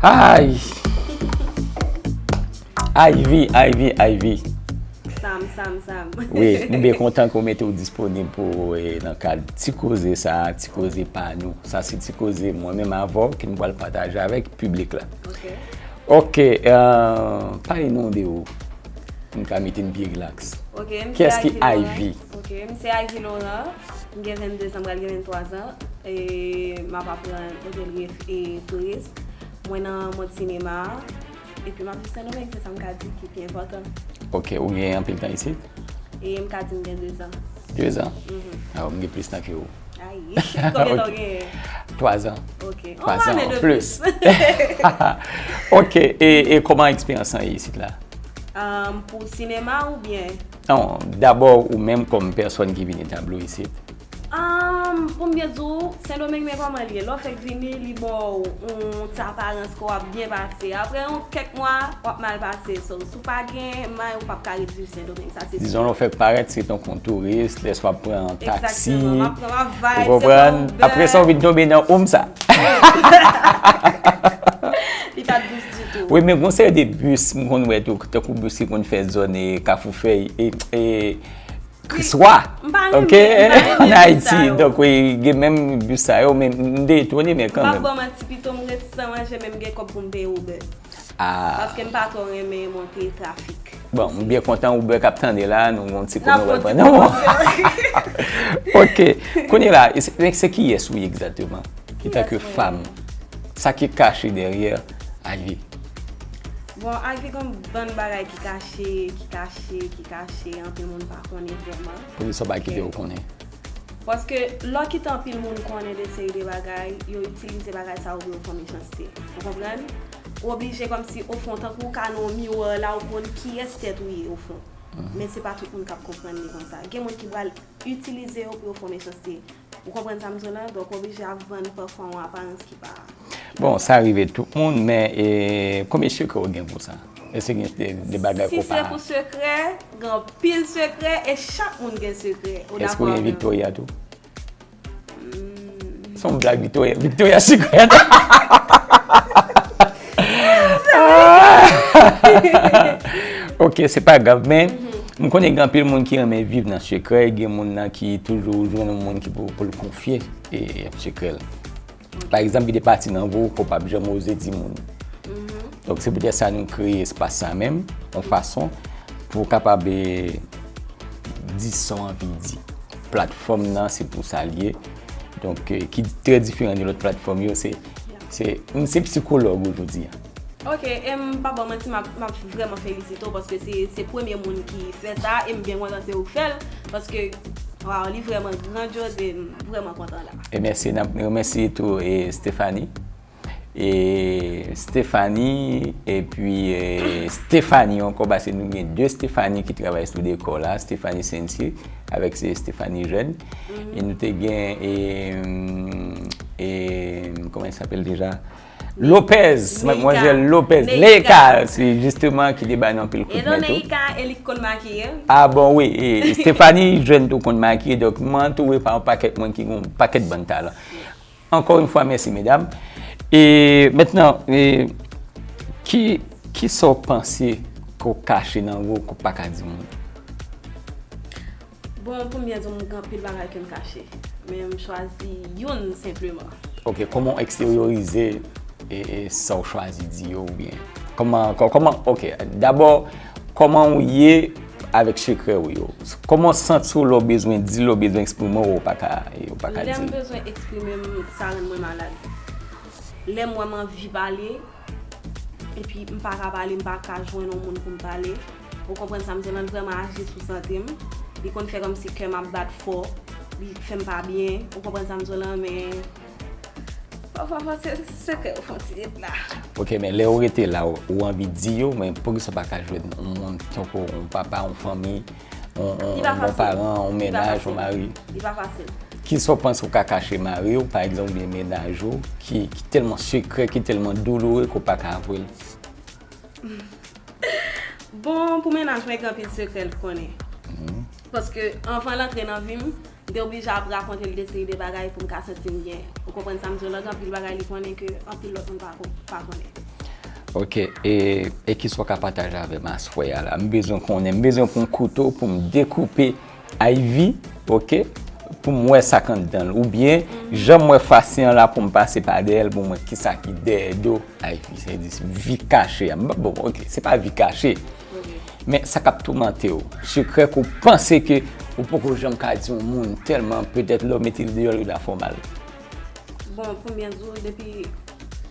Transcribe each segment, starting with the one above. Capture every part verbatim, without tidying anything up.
Ay! Ivy, Ivy, Ivy. Sam, Sam, Sam. Wi, m byen kontan ke w mete w disponib pou eh, nan kad ti koze sa, ti koze pa nou. Sa se ti koze mwen menm avè w ke nou pral pataje avèk piblik la. Ok. Ok, euh, pale nou de ou. M ka mete n byen relax. Ok, m se Kiyès ki Ivy Laurent. Ivy? Ok, m se Ivy Laurent. M gen venndezan, m pral gen venntwazan. E m ap aprann otelri e touris. Mwen nan mond sinema. Epi m ap viv Sendomeng, se sa m ka di ki pi enpòtan. Ok, ou gen anpil tan isit? E m ka di m gen dezan. Dezan? Awo, m gen plis tan ke ou. Ayi, konbyen tan w genyen? Twazan. Ok. Twazan Yon ane an de plis. plis. Ok, e, e kòman eksperyans lan ye isit la? Um, pou sinema oubyen? Non, dabò ou menm kòm pèsòn ki vin etabli w isit. Um, pou m byen di w, Sendomeng men kòman l ye. Lè w fèk vini, li ba w yon ti aparans ke w ap byen pase. Apre yon kèk mwa, w ap mal pase. So, si w pa gen may, ou p ap ka ret viv Sendomeng. Sa se Dizon lè w fèk parèt, se tankou yon touris, lè w ap pran yon taksi, Exactement. M ap pran, m ap vibe, ou konprann? se pa Uber. Apre sa, w vin tonbe nan Uber sa. Li pa t dous ditou. Wi, men gon seri de bis, m konn wè tou, tankou bis ki konn fè zòn e Kafou Fèy, e, e Kriswa. M pa renmen, Ok, m pa renmen an bis Ayiti. sa yo. Donk, wi, gen menm bis sa yo, men m de etone, men M pa kanmenm. Vrèman ti pito, m ret san manje, men m gen kòb pou m peye Uber. Ah. Paske m pa twò renmen monte trafik. Bon, m byen kontan Uber k ap tande la, nou gon ti N ap kote nou fè pral yon pran ti nan. pwomosyon. Ok, kounye la, e se, e se kiyès ou ye egzakteman? Antanke mwen ye? Fanm, sa ki kache dèyè Ivy? Bon, Ivy gen yon bann bagay ki kache, ki kache, ki kache, anpil moun pa konnen vrèman. Poukisa w pa kite yo konnen? Paske lè w kite anpil moun konnen de seri de bagay, yo itilize bagay sa yo pou yo fè w mechanste. Ou konprann? Ou oblije kòmsi, ofon, tankou w ka nan yon miwa la, ou konn kiyès tèt ou ye, ofon. Men se pa tout moun k ap konprann li konsa. Gen moun ki pral itilize yo pou yo fè w mechanste. Ou konprann sa m di w la? Donk, w oblije ap vann pafwa yon aparans ki pa. Bon, sa rive tout moun, men e, konbyen sekrè w gen konsa? Èske gen de, de bagay Si ke w se pa. Pou sekrè, gen anpil sekrè e chak moun gen sekrè. Ou Èske dakò w gen avè m? Victoria tou? Se yon blag Victoria, Victoria Secret. Ok, se pa grav, men m konnen gen anpil moun ki renmen viv nan sekrè, gen moun nan ki toujou jwenn yon moun ki pou, pou l konfye e, sekrè l. Pa egzanp, gen de pati nan vi w ke w p ap janm oze di moun. Donk, se poutèt sa nou kreye espas sa menm, yon fason pou w kapab eh, di sa w anvi di. Platfòm nan, se pou sa l ye. Donk, eh, ki trè diferan de lòt platfòm yo, se, se, m se psikològ ou jodi a. Ok, e m pa ba w manti, m ap, m ap vrèman felisite w paske se, se premye moun ki fè sa e m byen kontan se ou k fè l paske, waw, li vrèman grandyòz e m vrèman kontan la. E mèsi, n ap remèsye tou e Stephanie. E Stephanie, epi e Stephanie ankò, paske nou gen de Stephanie ki travay sou dekò la, Stephanie Saint-Cyr, avèk se Stephanie Jeune. E nou te gen, e, e, comment il s'appelle déjà? Lopez, Neika. Mademoiselle Lopez, Neika. Neika, se jisteman ki te ba nou anpil E kout non, men tou. Neika, e li k konn makiye. Ah bon, wi, e Stephanie Jeune tou konn makiye, donk m antoure pa yon pakèt moun ki gen yon pakèt bann talan. Encore une fois, merci, mesdames. E mentnan, e, ki, ki sa w panse ke w kache nan ou ke w pa ka di moun? Bon, pou m byen di w, m gen anpil bagay ke m kache. Men m chwazi youn senpleman. Ok, kòman w eksteryorize e, e sa w chwazi di yo oubyen? Kòman, kò- kòman, ok, dabò, kòman w ye avèk sekrè w yo? Kòman w santi w lè w bezwen di, lè w bezwen eksprime w, ou pa ka, ou pa ka Lè m di? Bezwen eksprime m, sa rann mwen malad. Lè m wè m anvi pale, epi m pa ka pale, m pa ka jwenn yon moun pou m pale. Ou konprann sa m di w la, l vrèman aji sou sante m. Li konn fè kòmsi kè m ap bat fò, li fè m pa byen. Ou konprann sa m di w la, men pafwa, pafwa se sekrè yo fè w ti ret la. Ok, men lè w rete la, ou, ou anvi di yo, men poukisa w pa ka jwenn yon moun, tankou yon papa, yon fanmi, yon, yon, Li pa yon bon fasil. paran, yon Li pa mennaj, fasil. Yon mari? Li pa fasil. Kisa w panse w ka kache mari w, pa egzanp, oubyen mennaj ou, ki, ki tèlman sekrè, ki tèlman douloure ke w pa ka avwe l? Bon, pou mennaj mwen, gen anpil sekrè l konnen. Paske anvan l antre nan vi m, m te oblije ap rakonte l de seri de bagay pou m ka santi m byen. Ou konprann sa m di w la, gen anpil bagay li konnen ke anpil lòt moun pa, ko- pa konnen. Ok, e, e kisa w ka pataje avè m aswè a la? M bezwen konnen, m bezwen pran yon kouto pou m dekoupe Ivy, ok? Pou m wè sa k anndan l. Oubyen, jan m wè fasyen an la pou m pase pa dèyè l pou m wè kisa ki dèyè do Ivy. Se di vi kache a. M pa, bon, ok, se pa vi kache. Men sa k ap toumante w. Sekrè ke w panse ke ou poko janm ka di yon moun tèlman petèt lè w mete l deyò l la fè w mal. Bon, pou m byen di w, depi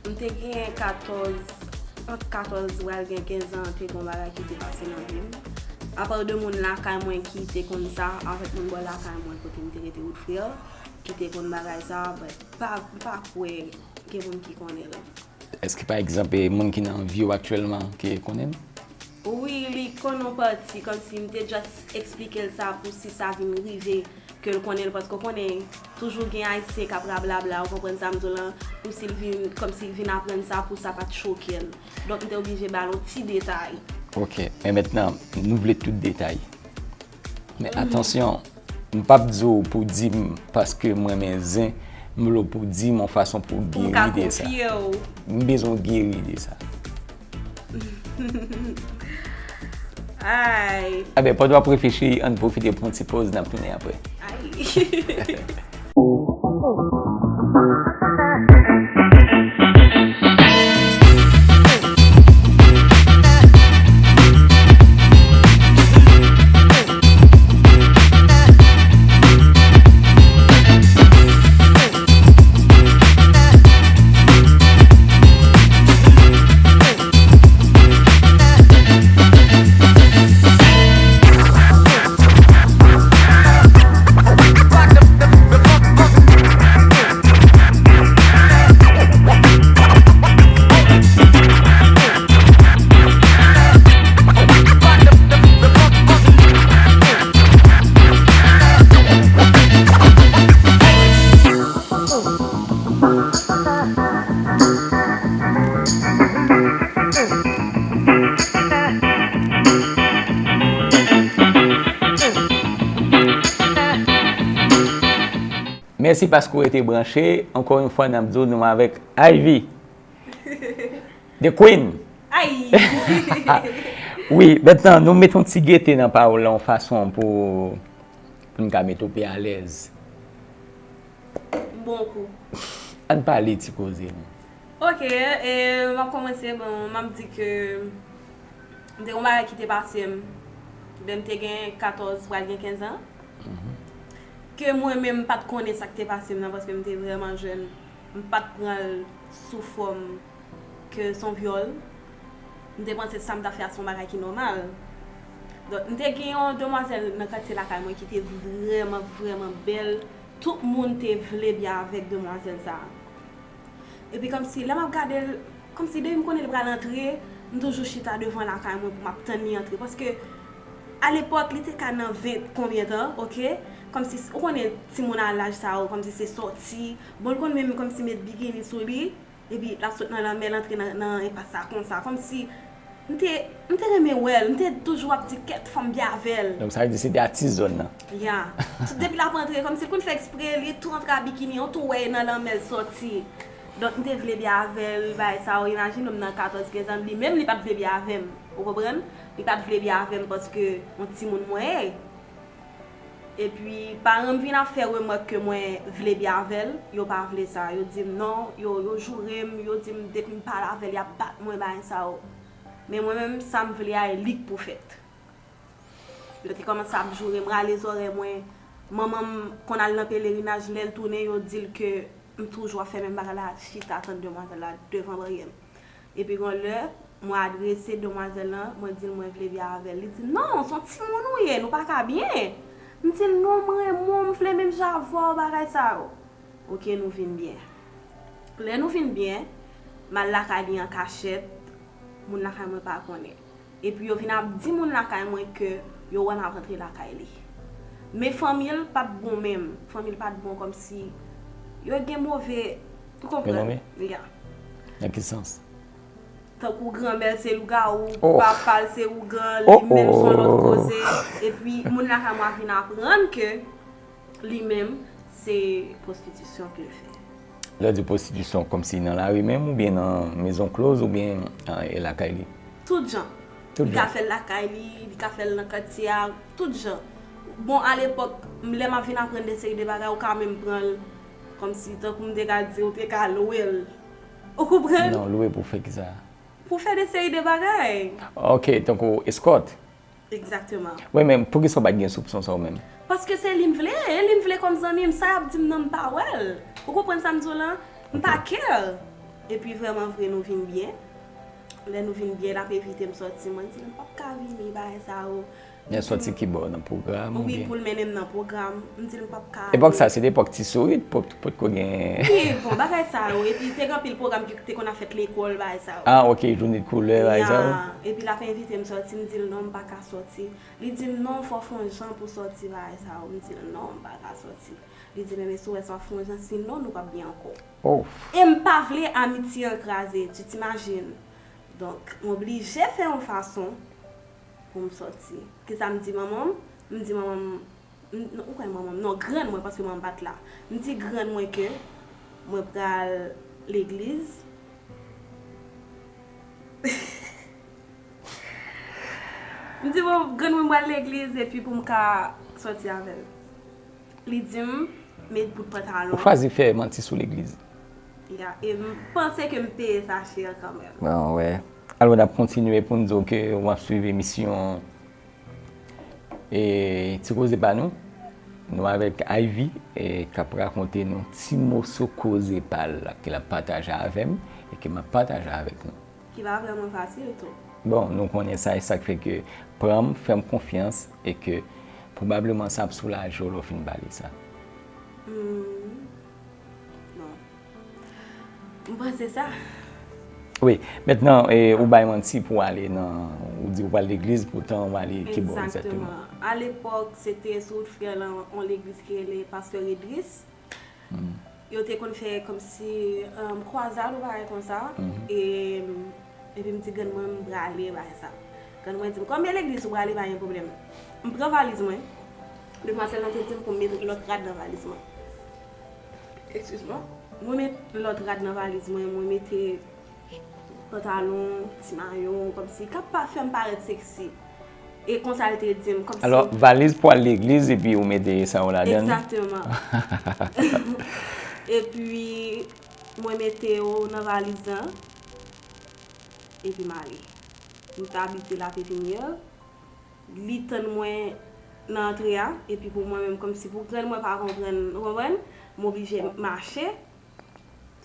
m te gen katòz, ant katòz pral gen kenz an, te gen yon bagay ki te pase nan vi m. Apa de moun lakay mwen ki te konn sa, avèk moun bò lakay mwen kote m te rete Woodfrère, ki te konn bagay sa, but pa, m pa kwè gen moun ki konnen l. Èske pa egzanp, e, moun ki nan vi w aktyèlman ki konnen l? Wi, li konn yon pati, kòmsi m te just eksplike l sa pou si sa vin rive ke l konnen l, paske w konnen toujou gen Ayisyen k ap rablabla, ou konprann sa m di w lan, pou si l vin, kòmsi l vin aprann sa, pou sa pa t choke l. Donk, m te oblije ba l yon ti detay. Ok, men mentnan, nou vle tout detay. Men atansyon, m p ap di w pou di m paske m renmen zen, m vle w pou di m yon fason pou w geri de sa. M bezwen w geri de sa. Ay. Enben, pandan w ap reflechi, ann pwofite pran yon ti poz, n ap tounen apre. Ay. Mèsi paske w rete branche. Ankò yon fwa, n ap di w nou avèk Ivy. The Queen. Ay. Wi, mentnan, nou mete yon ti gete nan pawòl la, yon fason pou, pou n ka mete w pi alèz. Bon kou. Ann pale ti koze nou. Ok, e, m ap kòmanse, bon, m ap di ke m te gen yon bagay ki te pase m, lè m te gen katòz pral gen kenz an, ke mwen menm m pa t konnen sa k te pase m nan, paske m te vrèman jèn. M pa t pran l sou fòm ke s on vyòl. M te panse sa m ta fè a s on bagay ki nòmal. Donk, m te gen yon demwazèl nan katye lakay mwen ki te vrèman, vrèman bèl. Tout moun te vle byen avèk demwazèl sa a. Epi kòmsi, lè m ap gade l, kòmsi depi m konnen li pral antre, m toujou chita devan lakay mwen pou m ap tann li antre. Paske, alepòk, li te ka nan ven konbyen tan, ok? Kòmsi, ou konnen timoun a laj sa yo, kòmsi se sòti. Bon, l konn menm kòmsi met bikini sou li. Epi l ap sot nan lanmè, l antre nan, nan enpas sa konsa. Kòmsi m te, m te renmen wè l, m te toujou ap di kèt fò m byen avè l. Donk sa vle di se te atis zòn nan. Ya. Depi l ap antre, kòmsi l konn fè ekspre, li tou antre a bikini, ou tou wè nan lanmè l sòti. Donk m te vle byen avè l, bagay sa yo, imajine w m nan katòz kenz an, li menm li pa t vle byen avè m, ou konprann? Li pa t vle byen avè m paske yon timoun mwen ye. Epi, paran m vin ap fè remake ke mwen vle byen avè l, yo pa vle sa. Yo di m non, yo, yo joure m, yo di m depi m pale avè l, y ap bat mwen, bagay sa yo. Men mwen menm, sa m vle a, e li k pou fèt. Yo te kòmanse ap joure m, rale zòrèy mwen. Manman m konn al nan pelerinaj, lè l tounen, yo di l ke m toujou ap fè menm bagay la, chita tann demwazèl la devan baryè m. Epi gon lè, mwen adrese demwazèl lan, mwen di l mwen vle byen avè l. Li di, non, s on timoun ou ye, nou pa ka byen. M di l, non, m renmen w, m vle menm jan avè w, bagay sa yo. Oke, nou vin byen. Lè nou vin byen, m al lakay li an kachèt, moun lakay mwen pa konnen. Epi yo vin ap di moun lakay mwen ke yo wè m ap antre lakay li. Men fanmi l pa t bon menm. Fanmi l pa t bon kòmsi yo gen move, ou konprann? Ya. Nan ki sans? Tankou granmè l se lougawou, papa l se ougan, li menm s on lòt koze. Epi moun lakay mwen vin aprann ke li menm se pwostitisyon ke l fè. Lè w di pwostitisyon, kòmsi nan lari menm, oubyen nan maison close, oubyen e lakay li? Tout jan. Li ka fè l lakay li, li ka fè l nan katye a, tout jan. Bon, alepòk, lè m ap vin aprann de seri de bagay, ou ka menm pran l kòmsi, tankou m te ka di, ou te ka lwe l. Ou konprann? Non, lwe pou fè kisa? Pou fè de seri de bagay. Ok, tankou eskòt? Egzakteman. Wi, men poukisa w pa t gen soupson sa ou menm? Paske se li m vle, e li m vle kòm zanmi m, sa y ap di m nan m pa wè l. Ou konprann sa m di w lan? M pa care. Epi vrèman vre nou vin byen. Lè nou vin byen, l ap envite m sòti, mwen di l m p ap ka vini, bagay sa yo. Men sòti kibò, nan pwogram? Wi, oubyen pou l mennen m nan pwogram. M di l m p ap ka ale. Epòk sa, se te epòk ti sourit, poko gen. Wi, bon, bagay sa yo. Epi te gen anpil pwogram ki te konn ap fèt lekòl, bagay sa yo. Ah, ok, jounen de koulè, bagay sa yo. Ya, epi l ap envite m sòti, m di l non, m pa ka sòti. Li di m non, fò w fè yon jan pou w sòti, bagay sa yo. M di l non, m pa ka sòti. Li di m, ebyen, si w wè sa w ap fè yon jan, sinon nou p ap byen ankò. Oh. E m pa vle amitye an kraze, tu t'imagines. Donk, m oblije fè yon fason pou m sòti. Kisa m di manman m? M di manman m, m- non, ou kwè manman m? Non, grann mwen, paske manman m pa t la. M di grann mwen ke mwen pral legliz. M di, bon, grann mwen m pral legliz epi pou m ka sòti avè l. Li di m, met bout pantalon. Ou chwazi fè manti sou legliz. Ya, e m panse ke m peye sa chè kanmenm. Bon, wè. Alò, n ap kontinye pou n di w ke w ap swiv emisyon e Ti Koze Pa Nou. Nou avèk Ivy, e k ap rakonte nou ti moso koze pa l ke l ap pataje avè m e ke m ap pataje avèk nou. Ki pa vrèman fasil tou. Bon, nou konnen sa, e sa k fè ke pran m, fè m konfyans, e ke pwobableman sa ap soulaje w lè w fin pale sa. Hmm. Bon. M panse sa. Wi, mentnan, e, ou bay manti pou w ale nan, ou di w pral legliz, poutan w ale kibò egzakteman? Egzakteman. Alepòk, se te sou wout Frè lan, yon legliz ki rele Pastè Redris. Yo te konn fè kòmsi um, kwazad ou bagay konsa. E, epi m di grann mwen m prale bagay sa. Grann mwen di m, kòm e legliz ou prale, pa gen pwoblèm. M pran valiz mwen. Demwazèl lan te di m pou m met lòt rad nan valiz mwen. Excuse-moi. Mwen met lòt rad nan valiz mwen, mwen mete pantalon, ti mayo, kòmsi k ap pa fè m parèt seksi. E konsa l te di m, kòmsi. Alò, valiz pou al legliz epi ou mete sa yo ladan l? Egzakteman. Epi, mwen mete yo nan valiz lan, epi m ale. M t abite La Pépinière. Li tann mwen nan antre a, epi pou mwen menm, kòmsi pou grann mwen pa konprann, ou konprann? M oblije mache.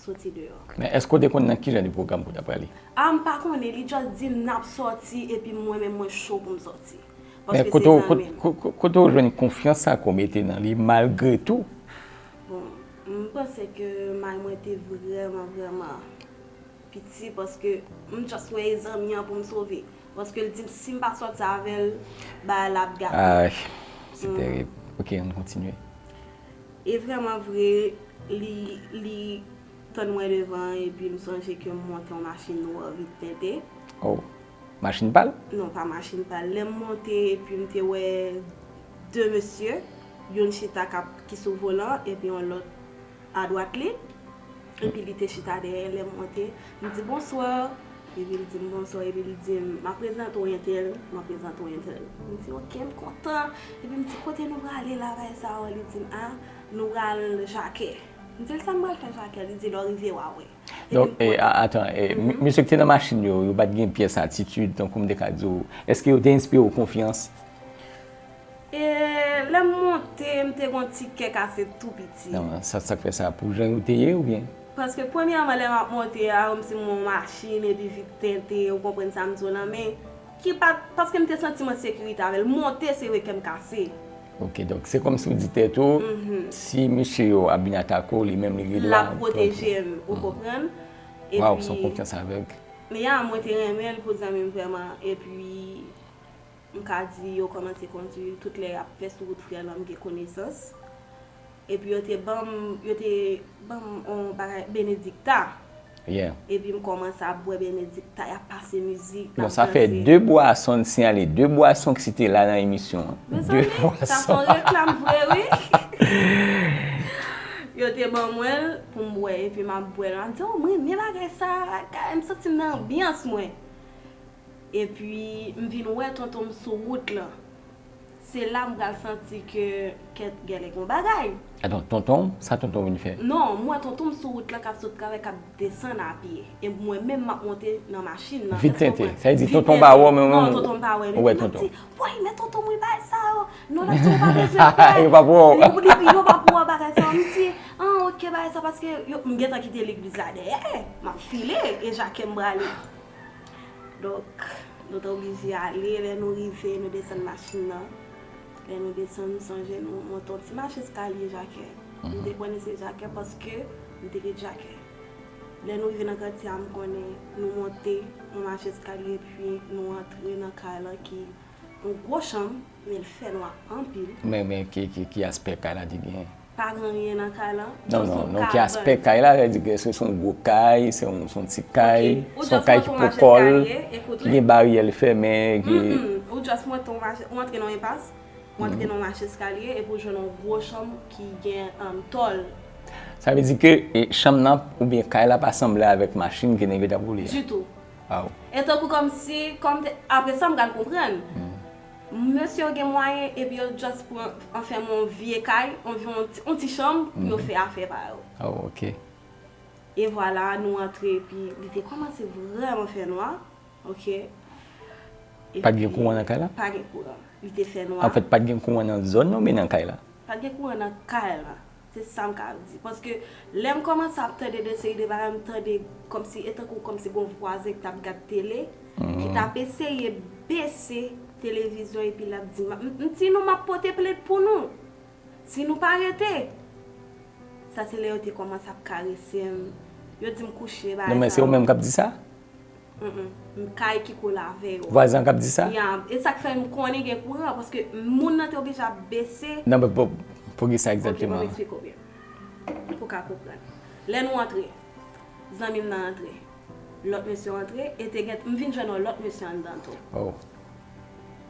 Soti deyò. Men èske w te konn nan ki jan de pwogram pou w ta prale? A, m pa konnen, li just di m n ap sòti epi mwen menm mwen cho pou m sòti. Paske se zanmi m. Men kote w jwenn konfyans sa ke w mete nan li malgre tou? Bon, m panse ke may mwen te vrèman, vrèman piti paske m just wè e zanmi an pou m sove. Paske l di m si m pa sòti avè l, bagay la ap gate. Ay, se terib. Ok, ann kontinye. E vrèman vre, li, li tann mwen devan epi m sonje ke m monte yon machin nwa vit tente. Oh, machin pa l? Non, pa machin pa l. Lè m monte epi m te wè de mesye, youn chita k ap, ki sou volan epi yon lòt adwat li. Epi li te chita dèyè, lè m monte, m di, bonswa. Epi l di m, bonswa. Epi l di m, m ap prezante w entèl, m ap prezante w entèl. M di, oke, m kontan. Epi m di, kote nou prale la, bagay sa yo? Li di m, a, nou pral Jakè. M di l, sa m pral fè Jakè? Li di, lè w rive, w a wè. Donk, e, atan, e, mesye ki te nan machin yo, yo pa t gen pyès atitid, tankou m te ka di w, èske yo te enspire w konfyans? E lè m monte, m te gon ti kè kase tou piti. Non, sa, sa k fè sa? Pou jan yo te ye oubyen? Paske premyèman, lè m ap monte a, kòmsi m wè yon machin epi vit tente, ou konprann sa m di w lan, men ki pa t, paske m te santi m an sekirite avè l. Monte, se vre kè m kase. Ok, donk se kòmsi w di tèt ou, si mesye yo ap vin atake w, li menm li gen dwa. L ap pwoteje m, ou konprann? Waw, se yon konfyans avèg. Men ya, mwen te renmen l pou zanmi m vrèman, epi m ka di yo kòmanse kondui l tout lè y ap fè sou wout Frè lan, m gen konesans. Epi yo te ban m, yo te ban m yon bagay, benedikta. Yeah. Epi m kòmanse ap bwè benedikta, y ap pase mizik, m ap danse. Bon, sa fè de bwason n siyale, de bwason k site la nan emisyon an. De bwason. Mezanmi, sa se yon reklam vre, wi. Yo te ban mwen l pou m bwè, epi m ap bwè l. M ap di, "Oh, mwen renmen bagay sa, kay, m santi m nan anbyans mwen." Epi, m vin wè tonton m sou wout lan. Se la m pral santi ke kèt genlè gon bagay. Atann, tonton, sa tonton vin fè? Non, m wè tonton m sou wout lan k ap sot travay, k ap desann a pye. E mwen menm, m ap monte nan machin nan. Vit tenten. Sa vle di tonton pa wè w, men ou menm, ou wè tonton. Woy, men tonton, wi, bagay sa yo. Non, l ap di, "Ou pa bezwen pè." Yo pa pou wè w. Yo, li, yo pa pou wè bagay sa yo. M di, "Ah, ok, bagay sa, paske yo, m gentan kite legliz la dèyè. M ap file, e Jakè m prale." Donk, nou te oblije ale. Lè nou rive, nou desann machin nan. Lè nou desann, m sonje nou monte yon ti mach eskalye Jakè. M te konnen se Jakè paske m te ret Jakè. Lè nou rive nan katye a, m konnen nou monte yon mach eskalye, epi nou antre nan kay lan ki yon gwo chanm, men l fè nwa anpil. Men, men ki, ki, ki aspè kay la te genyen? Pa gen anyen nan kay lan. Non, non, non, ki aspè kay la, sa vle di ke èske se yon gwo kay, se yon, se yon ti kay, se yon kay ki pokòl, ki gen baryè l fèmen, ki... Mm, mm. Ou just monte yon mach-, ou antre nan yon enpas, ou antre nan yon mach eskalye, epi ou jwenn yon gwo chanm ki gen, um, tòl. Sa vle di ke, e, chanm nan oubyen kay la pa sanble avèk machin ke nèg yo t ap woule a? Ditou. Waw. E tankou kòmsi, kòm te, apre sa, m pral konprann. Mesye yo gen mwayen, epi yo just pran, anfen, yon vye kay, anviwon yon ti, yon ti chanm, pou yo fè afè pa yo. Oh, ok. E vwala, nou antre, epi li te kòmanse vrèman fè nwa, ok. Pa t gen kouran nan kay la? Pa gen kouran. Li te fè nwa. Anfèt, pa t gen kouran nan zòn nan oubyen nan kay la? Pa t gen kouran nan kay la. Se sa m ka di. Paske lè m kòmanse ap tande de seri de bagay, m tande kòmsi, e tankou kòmsi gon vwazen ki t ap gad tele, ki t ap eseye bese televizyon, epi l ap di, m, m, m di nou, "M ap pote plent pou nou. Si nou pa rete, sa se lè yo te kòmanse ap karese m. Yo di m kouche, bagay sa yo." Non, men se ou menm k ap di sa? Mm, mm. M kay ki kole avè yo. Vwazen an k ap di sa? Ya, e sa k fè m konnen gen kouran, paske moun nan te oblije ap bese. Non, men pou, pou ki sa egzakteman? Ok, ban m eksplike w byen. Pou w ka konprann. Lè nou antre, zanmi m nan antre. Lòt mesye antre, e te gen, m vin jwenn yon lòt mesye anndan tou. Oh.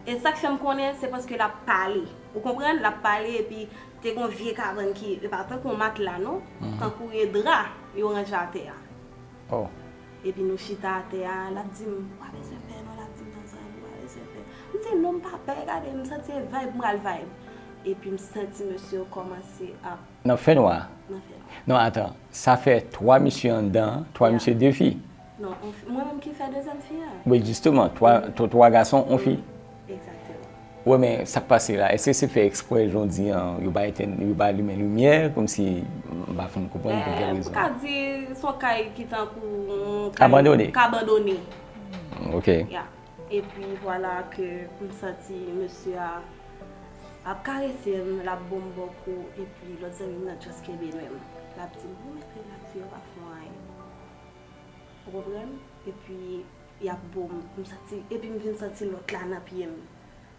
E sa k fè m konnen, se paske l ap pale. Ou konprann? L ap pale, epi te gen yon vye kabann ki, e pa tankou yon matla, non. Tankou e dra, yo ranje atè a. Oh. Epi nou chita atè a, l ap di m, "Ou pa bezwen pè, non," l ap di m nan zòrèy, "Ou pa bezwen pè." M di, "Non, m pa pè, gade, m santi e vibe, m pral vibe." Epi m santi mesye yo kòmanse ap... Nan fènwa? Nan fènwa. Non, atan, sa fè twa mesye anndan, twa mesye, de fi. Non, on fi, mwen menm ki fè dezyèm fi a. Wi, jisteman, twa, twa, twa gason, on fi. Egzakteman. Wi, men sa k pase la, èske se fè eksprè jan w di an, yo pa etèn, yo pa limen limyè, kòmsi m pa fin konprann pou kèl rezon? M ka di se yon kay ki tankou yon kay abandone. K abandone. Ok. Ya. Epi vwala ke m santi mesye a ap karese m, l ap ban m bòko, epi lòt zanmi m nan just kenbe men m. L ap di m, "Ou mèt relax, yo pa fè w anyen." Ou konprann? Epi, y ap bo m, m santi, epi m vin santi lòt la nan pye m.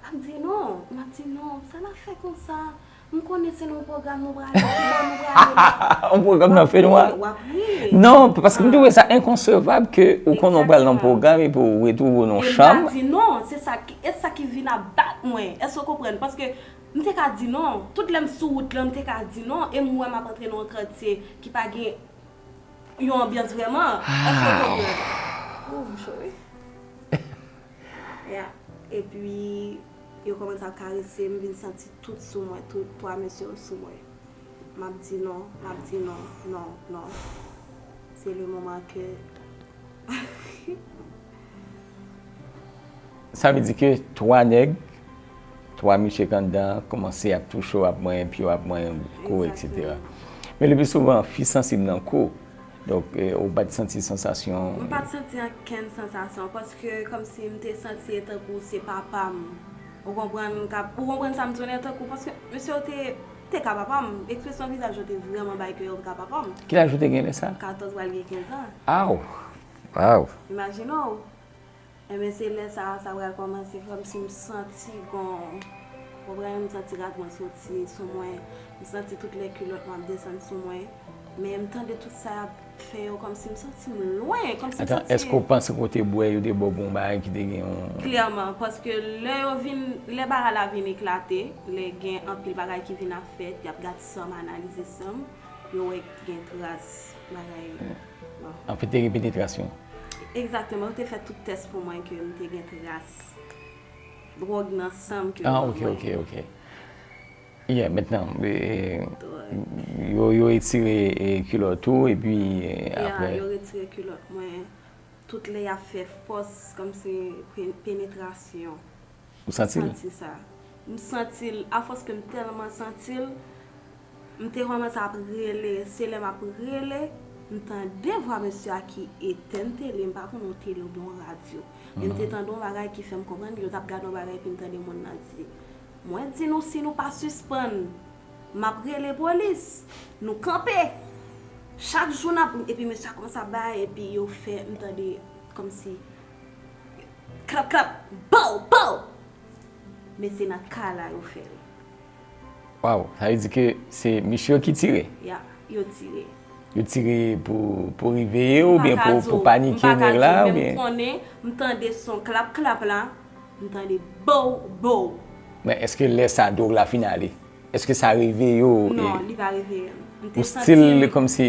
M ap di, "Non," m ap di, "Non, sa n ap fè konsa? M konnen se nan yon pwogram nou prale, ki bò nou prale la?" Yon pwogram nan fènwa? W ap ri, w ap ri. Non, paske m twouve sa enkonsevab ke ou konnen w pral nan yon pwogram epi w retwouve w nan yon chanm. E m ta di non, se sa ki, e sa ki vin ap bat mwen. Èske w konprann? Paske m te ka di non. Tout lè m sou wout lan, m te ka di non. E m wè m ap antre nan yon katye ki pa gen yon anbyans vrèman. Èske w konprann? Ou, m cho wi. Ya. Epi, yo kòmanse ap karese m, vin santi tout sou mwen, tout twa mesye yo sou mwen. M ap di non, m ap di non, non, non. Se le moman ke... Sa vle di ke twa nèg, twa mesye k anndan an kòmanse ap touche w, ap manyen pye w, ap manyen kou, etsetera. Egzakteman. Men le pli souvan, fi sansib nan kou. Donk, eh, ou pa t santi sansasyon? M pa t santi okenn sansasyon, paske kòmsi m te santi e tankou se papa m. Ou konprann, m ka, ou konprann sa m di w la, e tankou, paske mesye yo te, te ka papa m, ekspresyon vizaj yo te vrèman bay ke yo ka papa m. Ki laj ou te gen lè sa? Katòz pral gen kenz an. Aw! Aw! Imajine w. Enben, se lè sa a, sa pral kòmanse, kòmsi m santi gon, w konprann, m santi rad mwen soti sou mwen, m santi tout lè kilòt mwen ap desann sou mwen. Men m tande tout sa y ap fè yo, kòmsi m santi m lwen, kòmsi m santi... Atan, èske w panse kote bwè yo te ba w gon bagay ki te gen yon... Klèman, paske lè yo vin, lè bagay la vin eklate, lè gen anpil bagay ki vin ap fèt, y ap gad san m, analize san m, Yo wè gen tras bagay. Bon. Anfèt, te gen penetrasyon. Egzakteman, yo te fè tout tès pou mwen ke m te gen tras dwòg nan san m ke Ah, yo ok, mwen. Ok, ok. Yeah, mentnan, eh, Dwòg. yo, yo retire eh, kilòt ou, epi eh, Ya, apre. Yo retire kilòt mwen. Tout lè y ap fè fòs, kòmsi pe- penetrasyon. Ou santi l? Santi sa. M santi l, afòs ke m tèlman santi l, m te kòmanse ap rele. Se lè m ap rele, m tande vwa mesye a ki etèn tele, m pa konn yon tele oubyen yon radyo. Men m te tande yon bagay ki fè m konprann yo t ap gade yon bagay, epi m tande moun nan di, mwen di nou, si nou pa sispann, m ap rele polis. Nou kanpe. Chak jou n ap, epi mesye a kòmanse ap bay, epi yo fè, m tande kòmsi, klap, klap, bow, bow. Men se nan kay la yo fè l. Waw, sa vle di ke se misye yo ki tire. Ya, yo tire. Yo tire pou, pou reveye w, oubyen pou, pou panike nèg la, Men m oubyen. Konnen, m tande son klap, klap la, m tande bow, bow. Men èske lè sa dwòg la fin ale, èske sa reveye w? Non, e li pa reveye m. M te Ou santi still m- kòmsi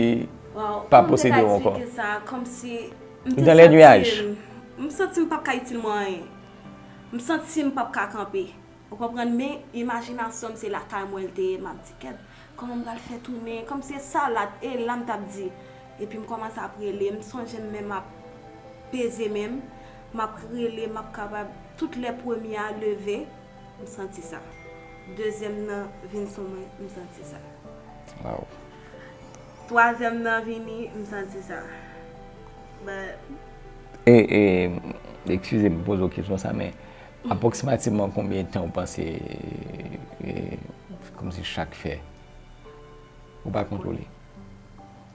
Waw, pa kòman m te posede ka w ankò? Eksplike sa, kòmsi m Ou te dans les santi nuages. M, m santi m p ap ka itil mwen anyen. M santi m p ap ka kanpe. Ou konprann? Men imajinasyon m se lakay mwen l te ye, m ap di, kèt, kòman m pral fè tounen? Kòmsi se sa la, e la m t ap di. Epi m kòmanse ap rele, m sonje m menm ap peze men m, m ap rele, m ap kapab, tout lè premye a leve, m santi sa. Dezyèm nan vin sou mwen, m santi sa. Waw. Twazyèm nan vini, m santi sa. But E, e, eskize m poze w kesyon sa, men apwoksimativman konbyen tan ou panse e, kòmsi chak fè? Ou pa kontwole.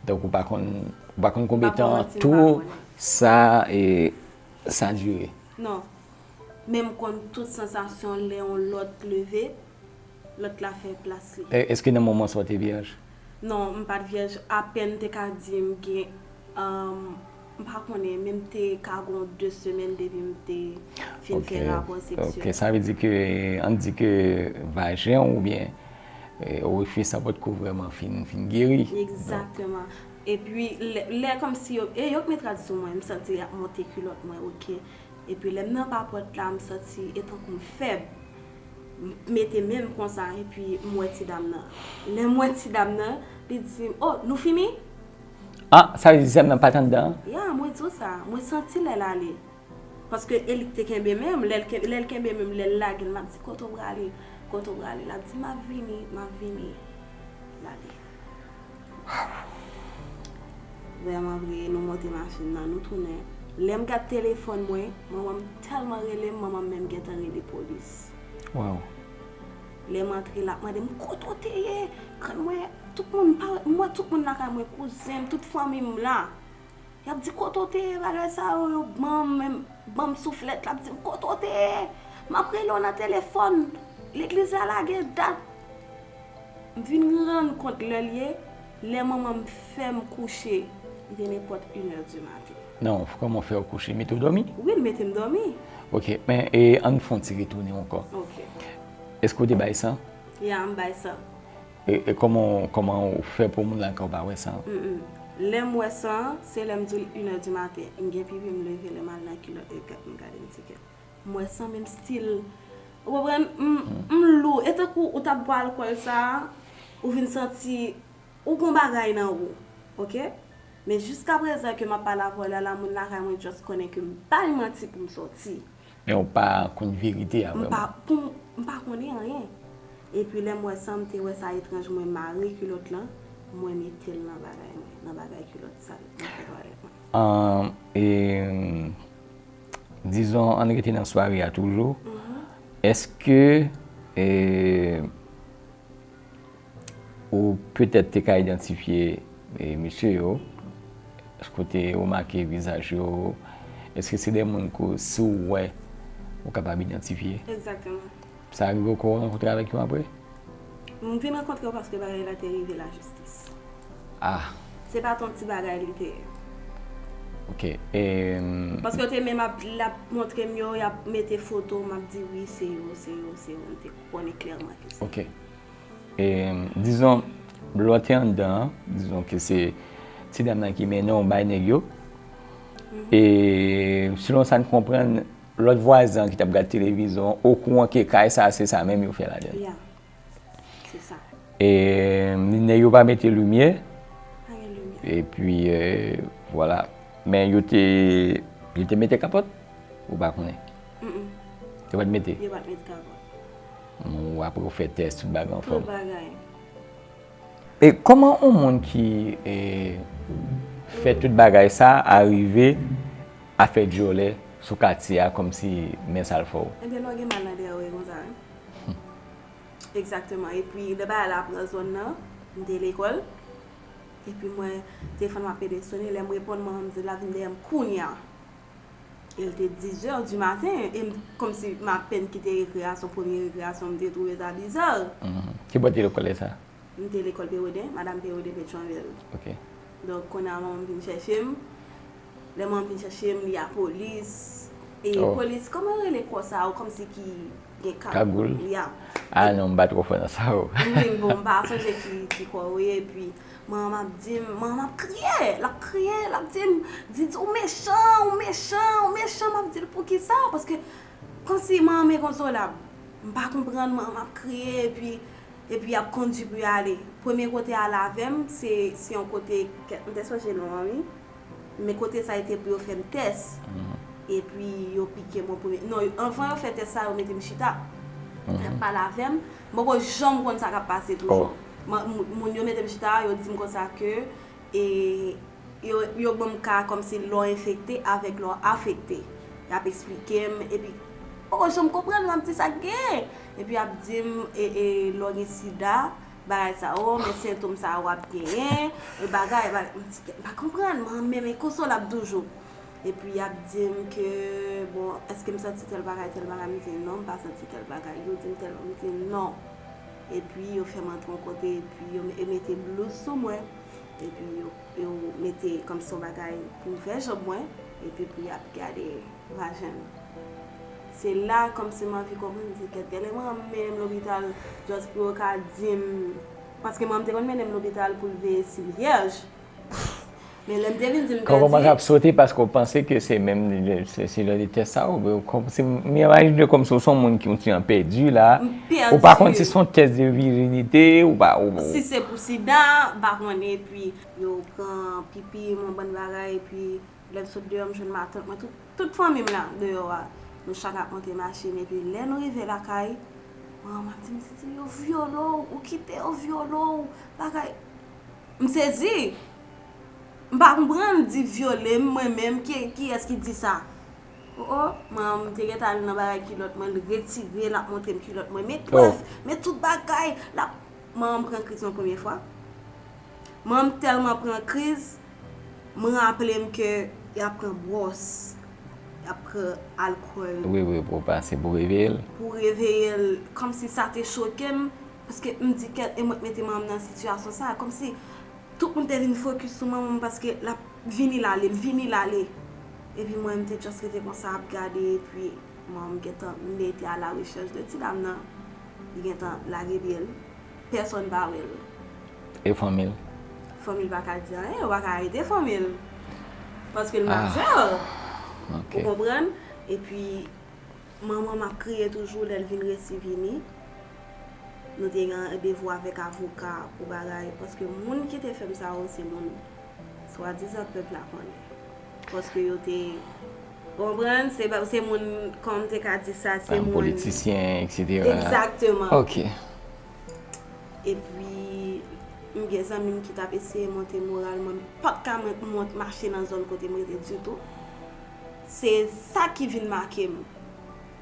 Donk ou pa konn, ou pa konn konbyen Pa konn tan manti, m pa tou konnen. Sa e sa dire. Non. Men m konn tout sansasyon lè yon lòt leve, lòt la fè plas li. E, èske nan moman sa w te vyèj? Non, m pa t vyèj. Apèn te ka di m gen, um, m pa konnen, men m te ka gon de semèn depi m te fin fè rapò seksyèl. Ok, sa vle di ke, ann di ke vajen w oubyen e, orifis sa potko vrèman fin, fin geri. Egzakteman. Epi lè, lè kòmsi yo, e yo k met rad sou mwen, m santi y ap monte kilòt mwen, ok. Epi lè m nan papòt la, m santi e tankou m fèb. M mete men m konsa, epi m wè ti dam nan. Lè m wè ti dam nan, li di m, oh, nou fini? Ah, sa vle di zèb nan pa t anndan an? Ya, mwen di w sa, mwen santi lè l ale. Paske e li k te kenbe men m, lè l ke- lè l kenbe men m, lè l lage l, m ap di, kote w prale? Kote w prale? L ap di, m ap vini, m ap vini. L ale. Vrèman vre, nou monte machin nan, nou tounen. Lè m gad telefòn mwen, manman m tèlman rele m, manman m menm gentan rele polis. Waw. Lè m antre, l ap mande m, kote w te ye? Grann mwen, tout moun, pa- m wè tout moun lakay mwen, kouzen m, tout fanmi m la. Y ap di, kote w te ye? Bagay sa yo, yo ban m, ban m souflèt, l ap di m, kote w te ye? M ap rele w nan telefòn. Legliz la lage dat. M vin rann kont lè l ye, lè manman m fè m kouche, li te nenpòt inè di maten. Non, kòman w fè w kouche? Mete w dòmi? Wi, l mete m dòmi. Ok, men e, ann fè yon ti retounen ankò. Ok. Èske w te bay san? Ya, m bay san. E, e kòman, kòman w fè pou moun lakay ou pa wè san? Mm-mm. Lè m wè san, se lè m di l inè di maten. M gen pipi, m leve, lè m al nan kilòt, e gad, m gade, m di kèt. M wè san, men m still. Ou konprann? M, m lou. E tankou ou t ap bwè alkòl sa, ou vin santi ou gon bagay nan ou. Ok? Men jiskaprezan ke m ap pale avè w la, la, moun lakay mwen just konnen ke m bay manti pou m sòti. Men ou pa konn verite a M vrèman. pa, pou m, m pa konnen anyen. Epi lè m wè sa, m te wè sa etranj, mwen mare kilòt lan, mwen mete l nan bagay mwen, nan bagay kilòt sal, nan fè twalèt mwen. An, e, dizon, ann rete nan sware a toujou. Èske e, ou petèt te ka idantifye e, mesye yo, kote ou make vizaj yo, èske se de moun ke si w wè, ou kapab idantifye? Egzakteman. Sa rive w ke w rankontre avèk yo apre? M vin rankontre yo paske bagay la te rive lajistis. Ah, Se pa t yon ti bagay li te ye. Ok. E, Paske yo te menm ap, l ap montre m yo, y ap mete foto, m ap di wi, se yo, se yo, se yo. M te konnen klèman ke se. Ok. E, dizon, Lè w te anndan an, dizon ke se ti dam nan ki mennen w bay nèg yo. E selon sa n konprann, lòt vwazen an ki t ap gad televizyon an okouran ke kay sa a, se sa menm yo fè ladan l. Ya, se sa. E nèg yo pa mete limyè, Pa gen limyè. epi, e, vwala. Men yo te, yo te mete kapòt? Ou pa konnen? Mm-mm. Yo pa t mete? Yo pa t met kapòt. Bon, apre w fè tès, tout bagay Tout anfòm. Bagay. E kòman yon moun ki, e, fè tout bagay sa a rive a fè dyòlè sou katye a kòmsi men sa l fè w? Ebyen, lè w gen mal nan dèyè w, e konsa, wi. Egzakteman. Epi, lè bagay la pran zòn nan, m te lekòl. Epi, mwen, telefòn mwen ap pede sone, lè m reponn, manman m di l ap vin dèyè m kounye a. E l te dizè di maten, e m, kòmsi m apèn kite rekreyasyon, premye rekreyasyon, m te twouve sa biza. Mhm. Ki bò te lekòl sa? M te lekòl Pewoden, Madanm Pewoden, Petyonvil. Ok. Donk, kounye a, manman m vin chèche m. Lè manman m vin chèche m, li a polis. E Oh. Polis, kòman yo rele kò sa yo, kòmsi ki gen kag- Kagoul? Ya. Ah non, m pa twò fò nan sa yo. Wi, bon, m pa sonje ki, ki kò yo ye, epi manman m ap di m, manman m ap kriye, l ap kriye, l ap di m, di, di, ou mechan, ou mechan, ou mechan, m ap di l poukisa, paske kòmsi manman m enkonsolab. M pa konprann, manman m ap kriye, epi, epi y ap kondui pou y ale. Premye kote y ale avè m, se, se yon kote, kè- m te sonje non an, wi. Men kote sa a te pou yo fè m tès. Epi yo pike mwen premye. Non, yo- anvan yo fè tès sa, yo mete m chita. Y ap pale avè m. M poko janm konn sa k ap pase toujou. Oh. Mwen- Moun moun yo mete m chita, yo di m konsa ke e, yo, yo ban m ka kòmsi lè w enfekte avèk lè w afekte. Y ap eksplike m, epi m poko janm konprann, m ap di sa k genyen. Epi y ap di m, e, e, lè w gen sida, bagay sa yo, men sentòm sa yo w ap genyen, e bagay, bagay, m di, m pa konprann, mwen menm enkonsolab toujou. Epi y ap di m ke, bon, èske m santi tèl bagay, tèl bagay, m di non, m pa santi tèl bagay. Yo di m tèl, m di non. Epi yo fè m antre yon kote, epi yo me- mete blouz sou mwen. Epi yo, yo mete kòmsi yon bagay pou ouvè janm mwen, epi pou y ap gade vajen m. Se la kòmsi m anvi konprann, m di kèt, gade manman m mennen m lopital, just pou yo ka di m, paske manman m te konn mennen m lopital pou l veye si m vyèj. Men lè m te vin di m Kòman pèdi. K ap sote paske w panse ke se menm, se, se jan de tès sa yo, kòmsi, m imajine kòmsi w se yon moun ki yon ti jan pèdi la. M pèdi. Ou pa konn si se yon tès de virinite, ou pa, ou, Si se pou sida, m pa konnen, epi yo pran pipi m, yon bann bagay, epi lè m sot deyò, m jwenn matant mwen, tout, tout fanmi m la deyò a. Nou chak ap monte machin, epi lè nou rive lakay, manman m ap di m, Titi, yo vyole w, ou kite yo vyole w, bagay. M sezi. M pa konprann, di vyole m, mwen menm, ki, kiyès ki di sa? O, o, manman m te gentan al nan bagay kilòt mwen, l retire, l ap montre m kilòt mwen. Men twèf, men tout bagay, l ap, manman m pran kriz yon premye fwa. Manman m tèlman pran kriz, m raple m ke y ap pran bwòs, y ap pran alkòl. Wi, wi, pou pase, pou reveye l. Pou reveye l, kòmsi sa te choke m, paske m di kèt, e mwen k mete manman m nan sitiyasyon sa, kòmsi tout moun te vin fokis sou manman m paske l ap vini l ale, l vini l ale. Epi mwen, m te just rete konsa ap gade, epi manman m gentan, m te a la rechèch de ti dam nan, li gentan lage pye l. Pèsonn pa wè l. E fanmi l? Fanmi l pa ka di anyen, yo pa ka arete fanmi l. Paske l majè. Ok. Ou konprann? Epi, manman m ap kriye toujou lè l vin resi vini. Nou te gen randevou avèk avoka pou bagay, paske moun ki te fè m sa yo, se moun swadizan pèp la konnen. Paske yo te, ou konprann, se, se moun, kòman m te ka di sa, se Yon moun politisyen, et cetera. Egzakteman. Ok. Epi, m gen zanmi m ki t ap eseye monte moral mwen, m pa t ka mwen mont mache nan zòn kote m rete ditou. Se sa ki vin make m.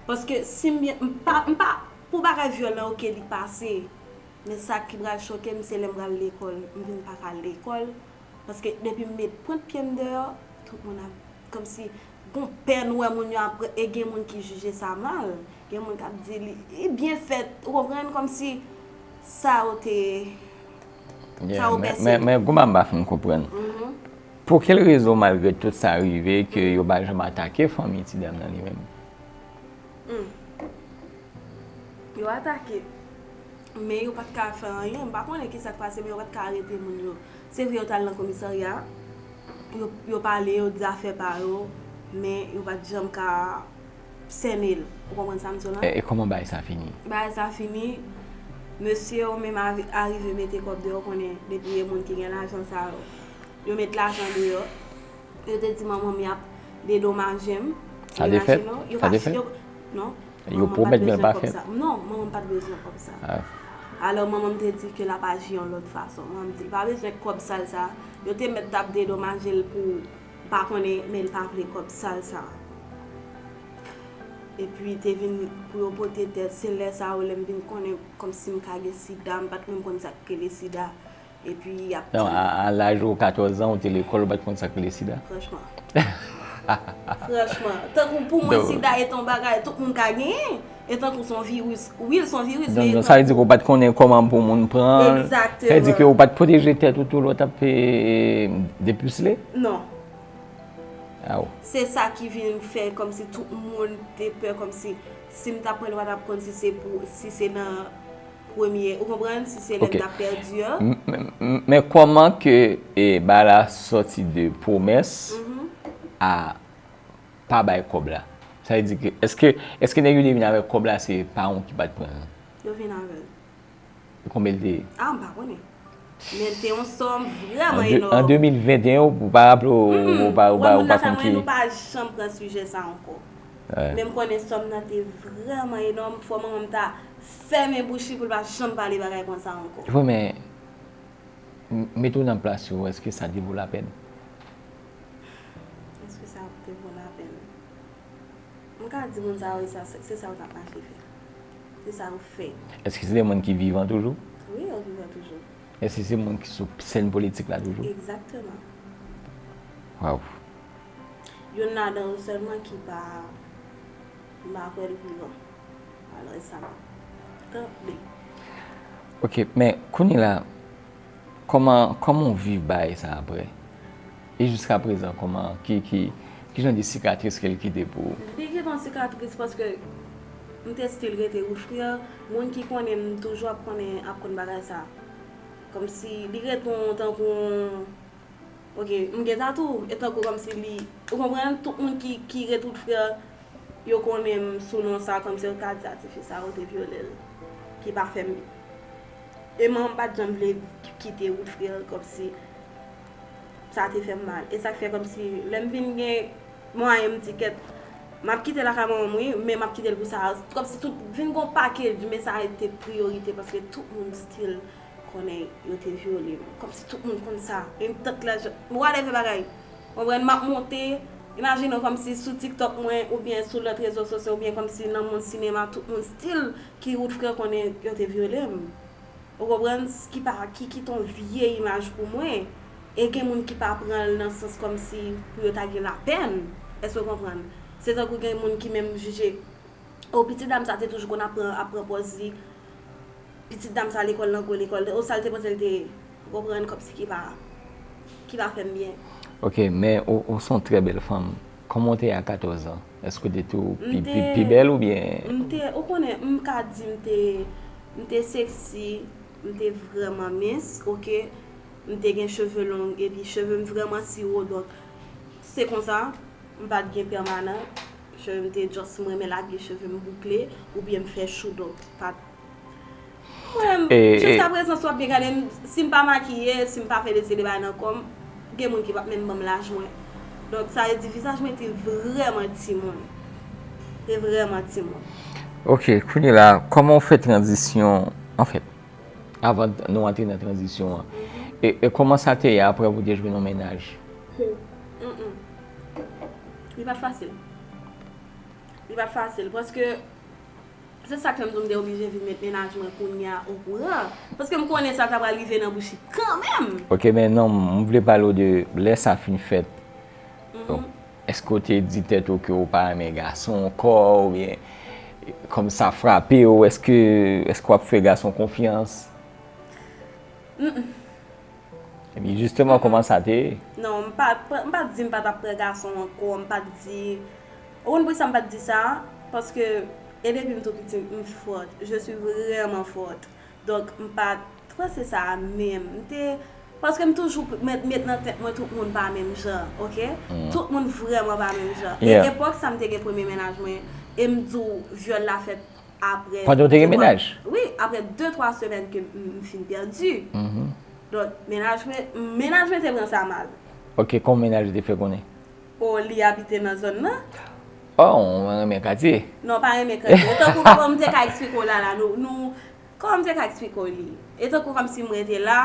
Paske si m byen, m pa, m pa, pou bagay vyòl la, ok, li pase. Men sa ki pral choke m, se lè m pral lekòl. M vin pa ka al lekòl. Paske depi m met pwent pye m deyò, tout moun ap, kòmsi, gon pèn, ou wè moun yo ap, e gen moun ki jije sa mal. Gen moun k ap di li, li byen fèt, ou konprann, kòmsi sa yo te, Yeah, sa yo men, pèse. men, men, kòman m pa fin konprann. Pou kèl rezon, malgre tout sa rive, ke yo pa janm atake fanmi ti dam nan li menm? Yo atake. Men yo pa t ka fè anyen. M pa konnen ki sa k pase, men yo pa t ka arete moun yo. Se vre yo t al nan komisarya, yo, yo pale, yo di zafè pa yo, men yo pa t janm ka sène l. Ou konprann sa m di w la? E, e kòman bagay sa fini? Bagay sa fini, mesye yo menm avi- arive mete kòb deyò, konnen depi e moun ki gen lajan sa yo, yo met lajan deyò. Yo te di manman m y ap dedomaje m. Sa te fèt? Imajine w, yo Sa pa te ch- fèt? yo- Non, Yo manman m pa t pwomèt, men l bezwen pa kòb fèt. sa. Non, manman m pa t bezwen kòb sa. Ah. Alò, manman m te di ke l ap aji yon lòt fason. Manman m di l pa bezwen kòb sal sa. Yo te mèt t ap dedomaje l pou pa konnen, men l pa vle kòb sal sa. Epi te vin pou yo pote tès, se lè sa yo lè m vin konnen kòmsi m ka gen sida, m pa t menm konn sa k rele sida. Epi y ap Non, di a, a laj ou katòz an, ou te lekòl, ou pa t konn sa k rele sida? Franchman. Franchman. Tankou pou mwen, Donk sida e t on bagay tout moun ka genyen. E tankou s on viris. Wi, l s on viris, Donk, men donk, sa vle di ke ou pa t konnen kòman pou moun pran l. Sa vle di ke Egzakteman. ou pa t pwoteje tèt ou tou lè w t ap, e, depisle? Non. Aw. Se sa ki vin fè kòmsi tout moun te pè, kòmsi si m t ap pran l, yo pa t ap konn si se pou, si se nan premye, ou konprann, si se lè m Ok. t ap pèdi an. M- m- m- Men kòman ke e, bagay la sòti de pwomès Mhm. a pa bay kòb la? Sa vle di ke, èske, èske nèg yo te vin avèk kòb la, se paran w ki pa t pran l? Yo vin avè l. E konbyen l te ye? Ah, m pa konnen. Men l te yon sòm vrèman An de- enòm. an de mil venteyen, ou pa raple w, Mm-mm. ou pa, ou Wè, pa, moun ou pa lakay konn mwen, ki nou pa janm pran sijè sa ankò. Wè. Men m konnen sòm nan te vrèman enòm, fò manman m ta fèmen bouch li pou l pa janm pale bagay konsa ankò. Wi, men m- mete w nan plas yo, èske sa te vo lapèn? Èske sa te vo lapèn? M ka di moun sa yo, sa, se se sa yo t ap mache fè. Se sa yo fè. Èske se de moun ki vivan toujou? Wi, yo vivan toujou. Èske se moun ki sou sèn politik la toujou? Egzakteman. Waw. Youn ladan yo sèlman ki pa, m pa kwè l vivan. Malèrezman. Tanpri. Ok, men kounye la, kòman, kòman w viv bagay sa apre? E jiska prezan, kòman, ki, ki, ki jan de sikatris ke l kite pou ou? Li kite yon sikatris paske m te still rete wout frè. Moun ki konnen m toujou ap konnen, ap konn bagay sa. Kòmsi li ret yon, tankou yon, ok, m gen tatou, e tankou kòmsi li, ou konprann, tout moun ki, ki ret wout frè, yo konnen m sou non sa, kòmsi yo ka di, "A, tifi sa yo te vyole l, ki pa fè m byen." E manman m pa t janm vle kite wout frè, kòmsi sa te fè m mal. E sa k fè kòmsi lè m vin gen mwayen, m di, "Kèt, m ap kite lakay manman m, wi, men m ap kite l pou sa." Kòmsi tout vin gon pakej, men sa rete priyorite, paske tout moun still konnen yo te vyole m. Kòmsi tout moun konn sa. E m tank lè jan, whatever bagay. Konprann, m ap monte, imajine w kòmsi sou TikTok mwen, oubyen sou lòt rezo sosyo, oubyen kòmsi nan mond sinema, tout moun still ki wout frè konnen yo te vyole m. Ou konprann? Ki pa, ki kite yon vye imaj pou mwen. E gen moun ki pa pran l nan sans kòmsi pou yo ta gen lapèn. Èske w konprann? Se tankou gen moun ki menm jije, o, pitit dam sa te toujou konn ap pran, ap pran pòz li. Pitit dam sa lekòl nan gwo lekòl. O, sa l te panse l te ye. Ou konprann? Kòmsi ki pa, ki pa fè m byen. Ok, men ou, ou se yon trè bèl fanm. Kòman w te ye a katòz an? Èske w te tou pi, M pi, te, pi bèl oubyen? M te, ou konnen, m ka di m te, m te sexy, m te vrèman mens, ok. M te gen cheve long, epi cheve m vrèman siwo, donk, se konsa, m pa t gen pèmanan. Cheve m te just, m renmen lage cheve m boukle, oubyen m fè chou, donk, pa t Mwen, e, e, jiska prezan, si w ap byen gade m, si m pa makiye, si m pa fè de seri de bagay nan kò m, gen moun ki p ap menm ban m laj mwen. Donk, sa vle di vizaj mwen te vrèman timoun. Te vrèman timoun. Ok, kounye la, kòman w fè tranzisyon, anfèt, avan nou antre nan tranzisyon an, e, e kòman sa te ye apre pou w te jwenn yon mennaj? Hmm. Mm-mm. Li pa t fasil. Li pa t fasil, paske Se sa k fè m di w m te oblije vin met mennaj mwen kounye a okouran. Paske m konnen sa ta pral rive nan bouch li kanmenm. Ok, men non, m vle pale w de lè sa fin fèt. Mhm. Donk, èske w te di tèt ou ke w pa renmen gason ankò, oubyen kòm sa frape w, èske, èske w ap fè gason konfyans? Mm-mm. Epi jisteman, kòman sa te ye? Non, m pa, m pa t di m pa t ap pran gason ankò, m pa t di, ou konn poukisa m pa t di sa? Paske, e depi m tou piti, m fòt. Je suis vraiment forte. Donk, m pa t panse sa a menm. M te, paske m toujou met, met nan tèt mwen tout moun pa menm jan, oke? Tout moun vrèman pa menm jan. E epòk sa m te gen premye mennaj mwen, e m di w vyòl la fèt apre. Pandan w te gen mennaj? Wi, apre de twa semèn ke m, m fin pèdi. Donk, mennaj mwen, mennaj mwen te pran sa mal. Ok, kòman mennaj ou te fè konnen? O, li abite nan zòn nan. Oh, mwen renmen katye. Non, pa renmen katye. E tankou kòman m te ka eksplike w la la, nou, nou, kòman m te ka eksplike w li? E tankou kòmsi m rete la,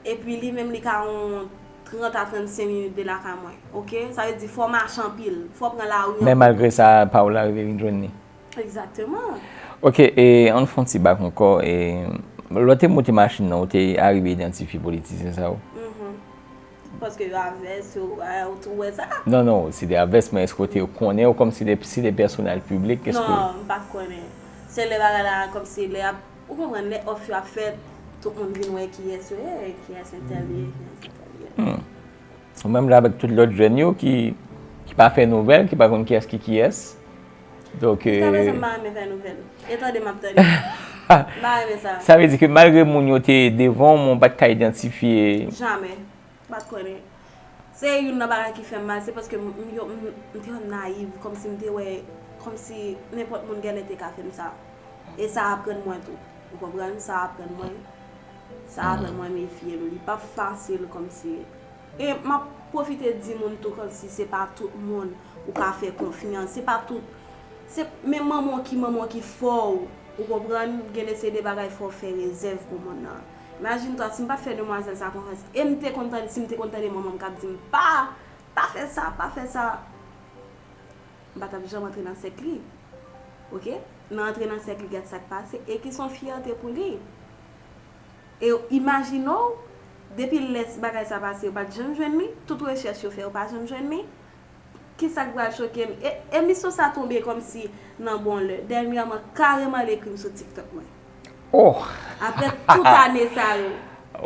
epi li menm li ka yon trant a trannsenk minit de lakay mwen, oke? Sa vle di fò w mache anpil, fò w pran lari anpil. Men malgre sa, pa w la rive vin jwenn li. Egzakteman. Ok, e ann fè yon ti bak ankò, e lè w te monte machin nan, ou te arive idantifye politisyen sa yo? Paske yo avès, yo, ou tou wè sa? Non, non, se te avès, men èske w te konnen yo kòm se de, se de pèsonaj piblik? Èske... Non, m pa t konnen. Se lè bagay la, kòmsi lè ap, ou konprann, lè òf yo ap fèt, tout moun vin wè kiyès yo ye, kiyès entèl ye, kiyès entèl ye. Ou menm jan avèk tout lòt jèn yo ki, ki pa fè nouvèl, ki pa konn kiyès ki kiyès. Donk, Jiska prezan, m pa renmen fè nouvèl. E tande m ap tande. M pa renmen sa. Sa vle di ke malgre moun yo te devan w, men w pa t ka idantifye. Jamè. M pa t konnen. Se youn nan bagay ki fè m mal, se paske m, m, yo, m, m te wè m nayiv, kòmsi m te wè, kòmsi nenpòt moun genlè te ka fè m sa. E sa aprann mwen tou. Ou konprann? Sa aprann mwen. Sa aprann mwen mefye m. Li p ap fasil kòmsi. E m ap pwofite di moun tou kòmsi se pa tout moun ou ka fè konfyans. Se pa tout. Se, men manman w ki manman w ki fè w. Ou konprann? Gen de se de bagay fò w fè rezèv pou moun nan. Imajine twa, si m pa t fè demwazèl sa konfyans, e m te konn tande, si m te konn tande manman m k ap di m, pa, pa fè sa, pa fè sa, m pa t ap janm antre nan sèk li. Oke? Nan antre nan sèk li, gad sa k pase, e ki se yon fyète pou li. E imajine w, depi lè bagay sa pase, yo pa t janm jwenn li, tout rechèch yo fè, yo pa janm jwenn li. Kisa k pral choke m? E, e emisyon sa tonbe kòmsi nan bon lè. Dènyèman, kareman l ekri m sou TikTok mwen. Oh! Apre tout ane sa yo.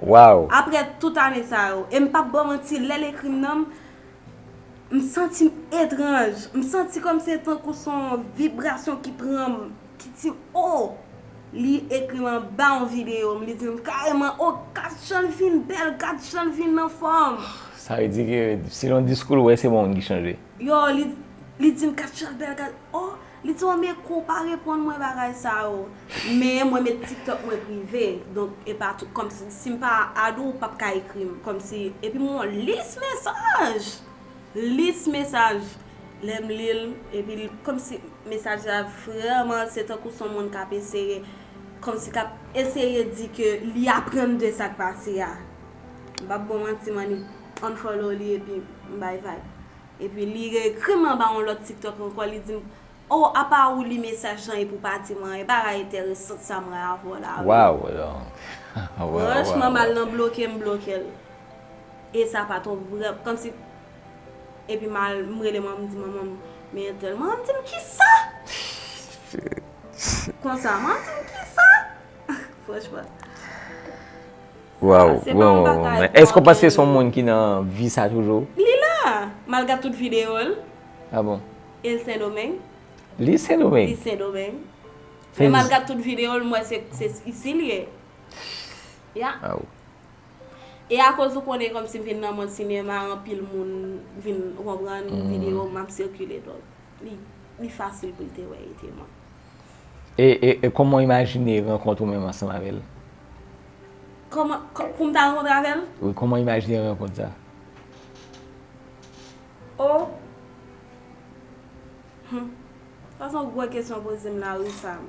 Wow! Apre tout ane sa yo. E m p ap ba w manti, lè l ekri m nan, m, m santi m etranj. M santi kòmsi se tankou se yon vibrasyon ki pran m, ki di m, oh! Li ekri m anba yon videyo m, li di m kareman, oh, gad jan l vin bèl, gad jan l vin anfòm. Sa vle di ke selon diskou l, ou wè se yon moun ki chanje. Yo, li, li di m, gad jan l bèl, gad, oh, li di, oh, men kou pa reponn mwen bagay sa yo. Men mwen met TikTok mwen prive, donk e pa tout, kòmsi, si m pa add ou, ou p ap ka ekri m, kòmsi, epi m wè yon lis mesaj. Lis mesaj. Lè m li l, epi l, kòmsi mesaj la vrèman, se tankou se yon moun k ap eseye, kòmsi k ap eseye di ke li aprann de sa k pase a. M p ap ba w manti, m annik unfollow li, epi m bay vibe. Epi li reekri m anba yon lòt TikTok ankò, li di m, oh, apa ou li mesaj lan epi w pa di m anyen, bagay enteresan sa m wè avè w la wi. Wow, non. Franchman, m al nan bloke, m bloke l. E sa pa t yon vrè, kòmsi, epi m al, m rele manman m, m di manman m, men entèl. Manman m di m, kisa? Konsa, manman m di m, kisa? Franchman. Wow, Se pa yon wow. Bagay Men èske w panse tranquille. Se yon moun ki nan vi sa toujou? Li la, m al gad tout videyo l. Ah bon? E l Sendomeng. Li Sendomeng? Li Sendomeng. Se E m al jis- gad tout videyo l, m wè se, se isi l ye. Ya. Aw. E akoz ou konnen kòmsi m vin nan mond sinema, anpil moun vin, ou konprann, videyo m ap sikile, donk li, li fasil pou l te wè e te mwen. E, e, e kòman w imajine rankont ou menm ansanm avè l? Kòman, kò- pou m ta rankontre avè l? Wi, kòman w imajine rankont sa? Oh. Hmm. Sa se yon gwo kesyon w poze m la wi, Sam.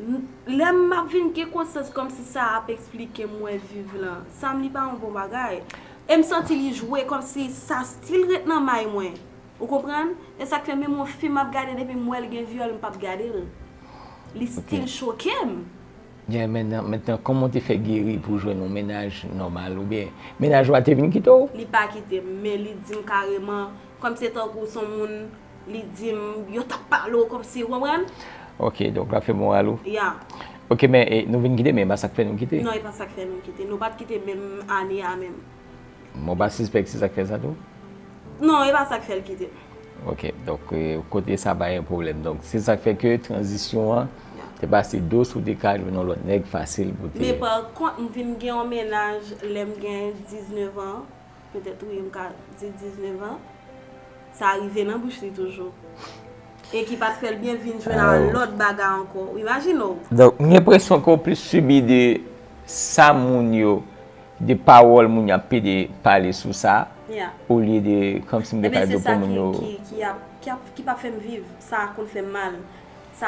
N- Lè m ap vin gen konsyans kòmsi sa ap eksplike m wè viv lan, Sam, li pa yon bon bagay. E m santi li jwe kòmsi sa still ret nan may mwen. Ou konprann? E sa k fè menm yon fim m ap gade, depi m wè l gen vyòl, m p ap gade l. Li still choke m. Byen, mentnan, mentnan, kòman w te fè geri pou w jwenn yon mennaj nòmal, oubyen mennaj ou a te vin kite w? Li pa kite m, men li di m kareman, kòm se tankou se yon moun, li di m, yo t ap pale w kòmsi, ou konprann? Ok, donk l ap fè moral ou? Ya. Ok, men e, nou vin kite, men e pa sa k fè nou kite. Non, e pa sa k fè nou kite. Nou pa t kite menm ane a menm. Mwen pa sispèk se sa k fè sa tou? Non, e pa sa k fè l kite m. Ok, donk e, kote sa pa yon pwoblèm. Donk se sa k fè ke tranzisyon an, Ya. Se pa si dous ou te ka jwenn yon lòt nèg fasil pou te. Men pa kont, m vin gen yon mennaj lè m gen diznèf an, petèt wi, m ka di diznèf an. Sa rive nan bouch li toujou. E ki pa t fè l byen vin jwenn a lòt bagay ankò. Imajine w. Donk, m gen enpresyon ke w plis sibi de sa moun yo, de pawòl moun yo ap pede pale sou sa, olye de, kòmsi m te ka di w pou moun yo. Ebyen, se sa ki, ki, ki ap, ki ap, ki p ap fè m viv. Sa konn fè m mal. Sa konn fè m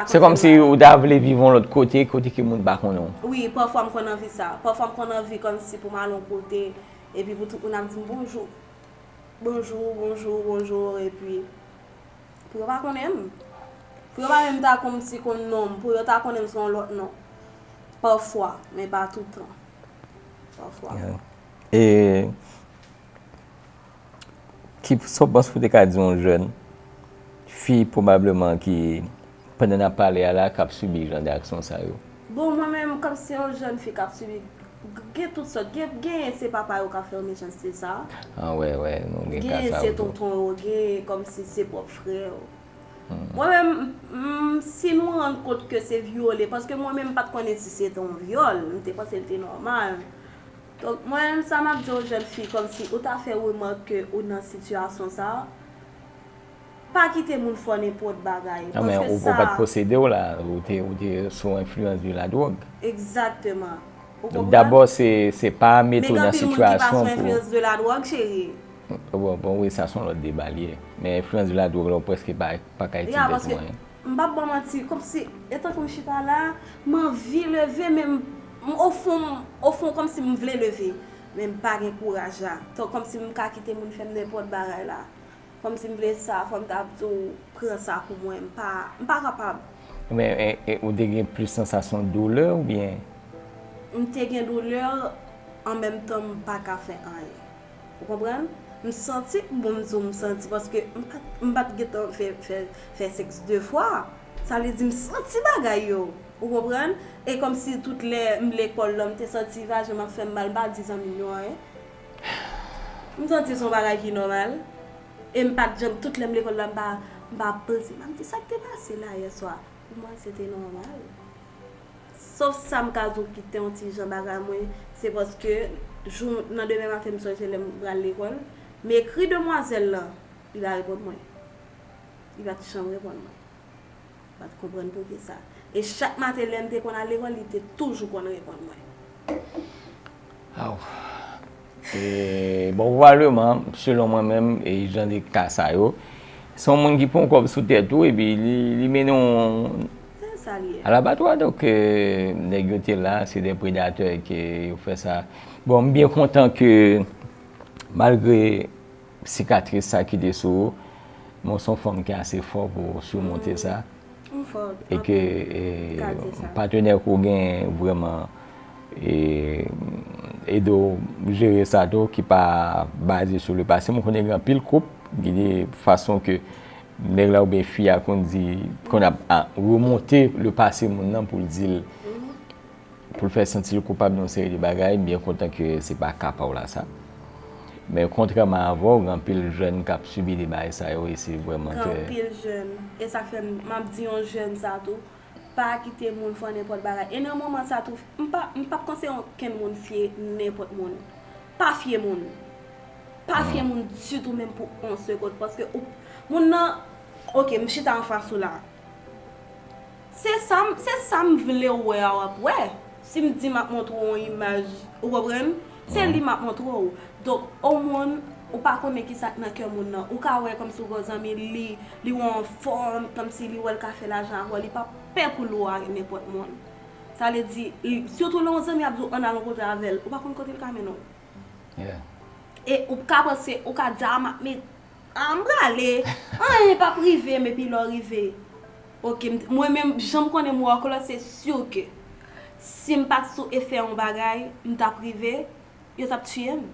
mal. Se kòmsi ou ta vle viv yon lòt kote, kote ke moun pa konnen w. Wi, pafwa m konn anvi sa. Pafwa m konn anvi kòmsi pou m al yon kote, epi pou tout moun ap di m bonjou. Bonjou, bonjou, bonjou, epi pou yo pa konnen m. Pou yo pa menm ta kòmsi konn non m, pou yo ta konnen m sou yon lòt non. Pafwa, men pa toutan. Pafwa. E ki sa w panse pou te ka di yon jèn fi pwobableman ki pandan n ap pale a la k ap sibi jan de aksyon sa yo? Bon, mwen menm, kòmsi yon jèn fi k ap sibi, gen tout sòt. Gen, genyen se papa yo k ap fè yo mechanste sa. Ah, wè, wè, nou gen ka sa yo tou. Genyen se tonton yo, genyen kòmsi se pwòp frè yo. Mwen menm, m, si nou rann kont ke se vyole, paske mwen menm m pa t konnen si se te yon vyòl, m te panse l te nòmal. Donk, mwen menm, sa m ap di yon jèn fi, kòmsi ou ta fè remake ou nan sitiyasyon sa a, pa kite moun fè w nenpòt bagay. Paske sa. Men ou pa t posede w la, ou te, ou te sou enfliyans de ladwòg. Egzakteman. Ou konprann? Dabò, se, se pa mete w nan sitiyasyon pou. Men gen anpil moun ki pa sou enfliyans de ladwòg, cheri. Bon, bon, wi, sa se yon lòt deba l ye. Men enfliyans de ladwòg la, ou prèske pa, pa ka itilize l pou anyen. M p ap ba w manti, kòmsi, etanke m chita la, m anvi leve, men m, m, ofon, ofon, kòmsi m vle leve, men m pa gen kouraj la. Tan kòmsi m ka kite moun fè m nenpòt bagay la. Kòmsi m vle sa, fò m ta di w, pran sa pou mwen, m pa, m pa kapab. Men, e, e, ou te gen plis sansasyon doulè oubyen? M te gen doulè, an menm tan m pa ka fè anyen. Ou konprann? M santi, bon, m di w, m santi, paske m pa t, m pa t gentan fè, fè, fè sèks de fwa. Sa vle di m santi bagay yo. Ou konprann? E kòmsi tout lè m lekòl la, m te santi vajen m ap fè m mal, m pa di zanmi m yo anyen. M santi se yon bagay ki nòmal. E m pa t janm, tout lè m lekòl la, m pa, m pa panse, m pa m di, sa k te pase la yè swa? Pou mwen, se te nòmal. Sòf sa m ka di w ki te yon ti jan bagay mwen, se paske jou nan demen maten m sonje lè m pral lekòl, m ekri demwazèl lan, li pa reponn mwen. Li pa t janm reponn mwen. M pa t konprann poukisa. E chak maten lè m te konn al lekòl, li te toujou konn reponn mwen. Aw. E, bon, pwobableman, selon mwen menm, e jan de ka sa yo, se yon moun ki pran kòb sou tèt ou, epi li, li mennen w alabatwa. Donk, e, nèg yo te la, se de predatè ke yo fè sa. Bon, m byen kontan ke, malgre sikatris sa ki te sou ou, men w se yon fanm ki ase fò pou w simonte sa. E ke, e, patenè ke w genyen vrèman, e, ede w jere sa tou, ki pa baze sou le pase. Mwen konnen gen anpil koup, gen de fason ke nèg la oubyen fi a konn di, konn ap, a, remonte le pase moun nan pou l di l, pou l fè santi l koupab de yon seri de bagay, m byen kontan ke se pa ka pa w la sa. Men kontrèman avè w, gen anpil jèn k ap sibi de bagay sa yo e se vrèman trè. Gen anpil jèn. E sa k fè m, m ap di yon jèn sa tou, pa kite moun fè w nenpòt bagay. E nan moman sa tou, m pa, m p ap konseye okenn moun fye nenpòt moun. Pa fye moun. Pa fye moun ditou menm pou yon segonn. Paske ou, moun nan, oke, m chita anfas ou la. Se sa m, se sa m vle w wè a w ap wè. Si m di m ap montre w yon imaj, ou konprann? Se li m ap montre w. Donk, yon moun, ou pa konnen kisa k nan kè moun nan. Ou ka wè kòmsi w gen yon zanmi, li, li wè w anfòm, kòmsi li wè l ka fè lajan avè w, li pa pè pou l wè w ak nenpòt moun. Sa vle di, li, sitou lè yon zanmi ap di w ann al rankontre avè l, ou pa konn kote l ka mennen w. E ou ka panse, ou ka di, a, m ap met Ah, m prale. Anyen p ap rive m, epi lè w rive. Oke, m, mwen menm, jan m konnen m wè w klè, se si ke si m pa t sou efè yon bagay, m t ap rive, yo t ap tiye m.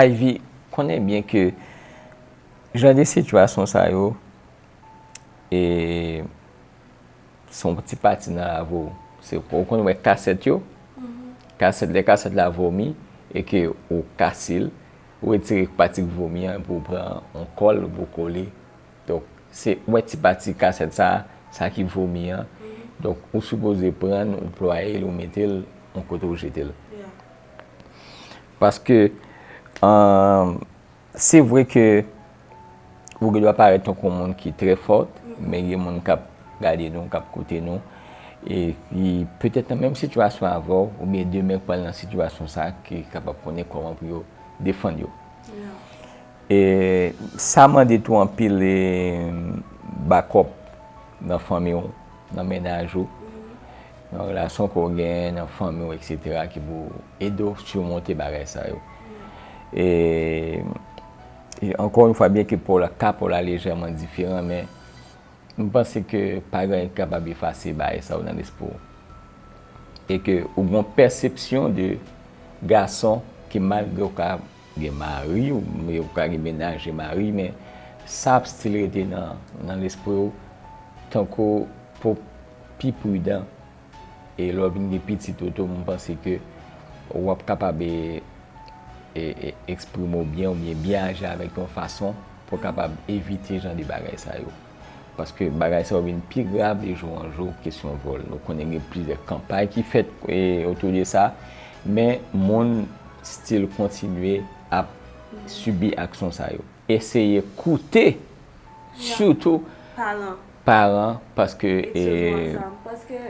Ivy, konnen byen ke jan de sitiyasyon sa yo, e, se yon ti pati nan lavi w. Se, ou konn wè kasèt yo? Kasèt, lè kasèt la vomi, e ke ou kase l, ou retire pati k vomi an, epi ou pran yon kòl, epi ou kole. Donk, se, ou wè ti pati kasèt sa, sa ki vomi an. Donk, ou sipoze pran l, ou plwaye l, ou mete l yon kote ou jete l. Paske, um, se vre ke ou gen dwa parèt tankou yon moun ki trè fò, men gen moun k ap gade nou, k ap koute nou, e ki petèt nan menm sitiyasyon avè w, oubyen demen k pral nan sitiyasyon sa, ki kapab konnen kòman pou yo defann yo. E sa mande tou anpil, e, backup nan fanmi w, nan mennaj ou, nan relasyon ke w genyen, nan fanmi w, etsetera, ki pou ede w simonte bagay sa yo. E, e ankò yon fwa, byen ke pa w la, ka pa w la lejèman diferan, men m panse ke pa gen anyen ki kapab efase bagay sa yo nan lespri w. E ke ou gen yon pèsepsyon de gason ke malgre w ka gen mari, ou, ou ka gen mennaj e mari, men sa ap still rete nan, nan lespri w, tankou pou pi pridan. E lè w vin gen pitit ou tou, m panse ke w ap kapab, e, e, e, eksprime w byen oubyen byen aji avèk yon fason pou w kapab evite jan de bagay sa yo. Paske bagay sa yo vin pi grav de jou an jou, kesyon vòl. Nou konnen gen plizyè kanpay ki fèt, e, otou de sa, men moun still kontinye ap sibi aksyon sa yo. Eseye koute, sitou paran, paske, e, paske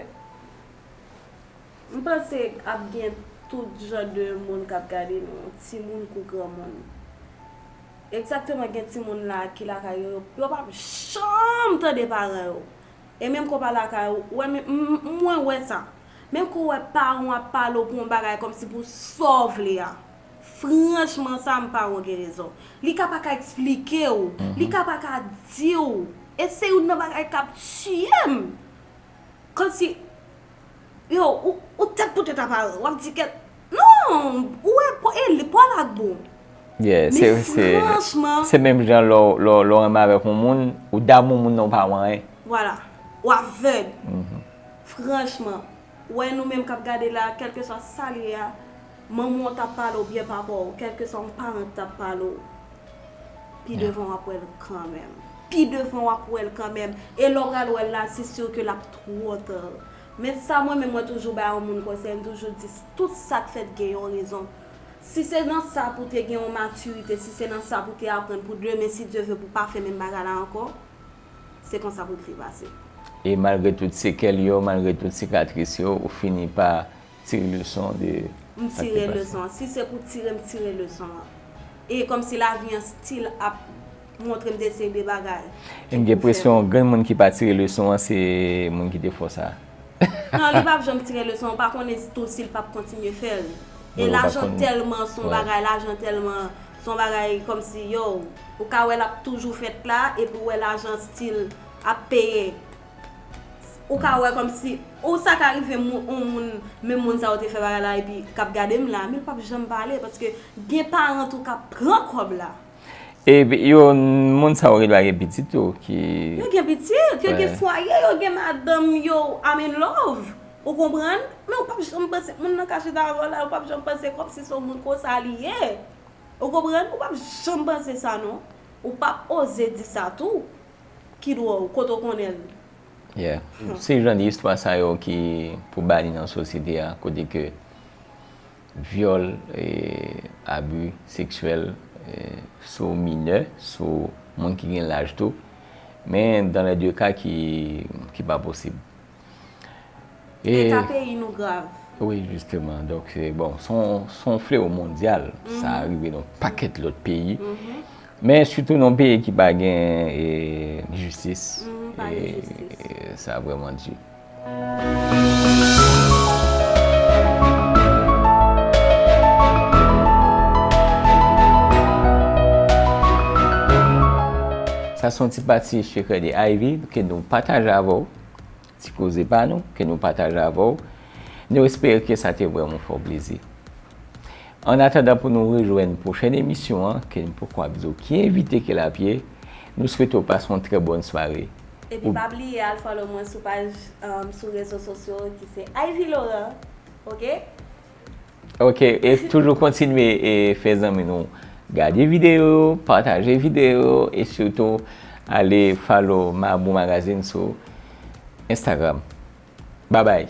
M panse ap gen tout jan de moun k ap gade nou, timoun kou granmoun. Egzakteman, gen timoun la ki lakay yo, yo, yo p ap janm tande paran yo. E menm ke w pa lakay ou, wè, men, m, m, mwen wè sa. Menm ke w wè paran w ap pale w pou yon bagay kòmsi pou sa w vle a. Franchman, sa m paran w gen rezon. Li ka pa ka eksplike w, li ka pa ka di w. E se youn nan bagay k ap tiye m. Kòmsi, yo, ou, ou tèt pou tèt apa, w ap di kèk, non, ou wè, pò, e li, pò l ak bon. Yeah, men se, se, franchman, se menm jan lè w, lè w, lè w renmen avèk yon moun, ou damou moun nan, ou pa wè anyen. Vwala, ou avèg. Franchman, ou wè nou menm k ap gade la, kèlkeswa sa l ye a, manman w t ap pale w oubyen papa w, kèlkeswa yon paran t ap pale w, pi devan w ap wè l kanmenm. Pi devan w ap wè l kanmenm. E lè w pral wè l la, se si ke l ap twò ta. Men sa mwen menm mwen toujou bay yon moun konsèy, m toujou di, tout sa k fèt gen yon rezon. Si se nan sa pou te gen yon matirite, si se nan sa pou te aprann pou demen, si Dye vle, pou pa fè menm bagay la ankò, se konsa pou l te pase. E malgre tout sekèl yo, malgre tout sikatris yo, ou fini pa tire leson de sa k te pase. M tire leson an. Si se pou tire, m tire leson an. E kòmsi lavi an still ap montre m de seri de bagay. E m gen enpresyon, grenn moun ki pa tire leson an, se moun ki te fè w sa. Non, li p ap janm tire leson an, ou pa konnen tou si l p ap kontinye fè l. E lajan tèlman se yon bagay, lajan tèlman se yon bagay kòmsi, yo, ou ka wè l ap toujou fèt la, epi w wè lajan still ap peye. Ou ka wè kòmsi, ou sa ka rive moun, yon moun, menm moun sa yo te fè bagay la, epi k ap gade m la, men l p ap janm pale, paske gen paran tou k ap pran kòb la. Epi, yo, moun sa yo gen dwa gen pitit tou, ki... Yo gen pitit, yo gen fwaye, yo gen madanm yo, I'm in love. Ou konprann? Men ou p ap janm panse, moun nan ka chita avè w la, ou p ap janm panse kòmsi se yon moun konsa li ye. Ou konprann? Ou p ap janm panse sa, non. Ou p ap oze di sa tou. Ki dwòl, kote w konnen l? Yeah. Se jan de istwa sa yo ki pou bani nan sosyete a, kote ke vyòl, e, abi seksyèl, e, sou minè, sou moun ki gen laj tou. Men dans les deux cas ki, ki pa posib. E ka peyi nou grav. Wi, jisteman. Donk, se, bon, se yon, se yon flewo mondyal. Sa rive nan yon pakèt lòt peyi. Men sitou nan yon peyi ki pa gen, e, jistis. E sa vrèman di. Sa se yon ti pati sekrè de Ivy ke nou pataje avè w. Ti koze pa nou, ke nou pataje avè w. Nou espere ke sa te vrèman fè w plezi. An atandan pou nou rejwenn pwochèn emisyon an, ke n poko ap di w ki envite ke l ap ye, nou swete w pase yon trè bòn sware. Epi pa bliye al follow mwen sou paj um, sou rezo sosyo ki se Ivy Laurent. Ok? Ok, e toujou kontinye e fè zanmi nou gade videyo, pataje videyo e sitou ale follow Mabou Magazine sou Instagram. Babay!